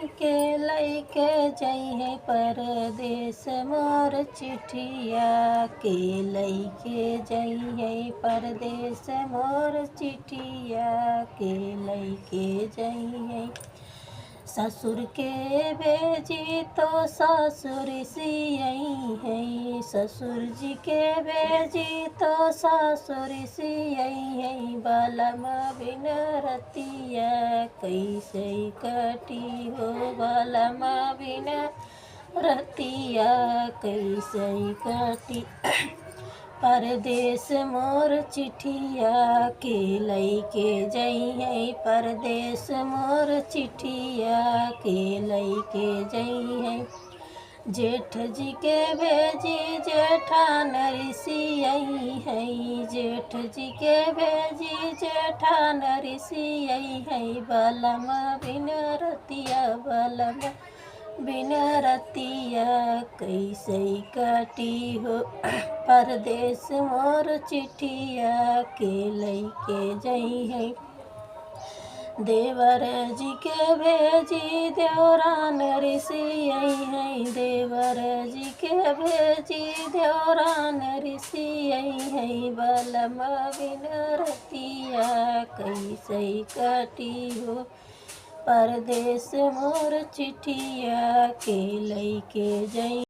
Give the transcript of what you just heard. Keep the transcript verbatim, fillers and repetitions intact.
के लइके जइहैं परदेस मोर चिठिया, के लइके जइहैं परदेस मोर चिठिया, के लइके जइहैं। ससुर के भेजी तो ससुर सियइहैं, ससुर जी के भेजी तो ससुर सियइहैं। बलम बिन रतिया कइसे कटी हो, बलम बिन रतिया कइसे कटी। परदेस मोर चिठिया के लइके जइहैं, परदेस मोर चिठिया के लइके जइहैं। जेठ जी के भेजी जेठान सियइहैं, जेठ जी के भेजी जेठान सियइहैं। बलम बिन रतिया, बलम बिन रतिया कइसे कटी हो, परदेस मोर चिठिया के लइके जइहैं। देवर जी के भेजी देवरान सियइहैं, देवर जी के भेजी देवरान सियइहैं। बलम बिन रतिया कइसे कटी हो, परदेस मोर चिठिया के लइके जइहैं।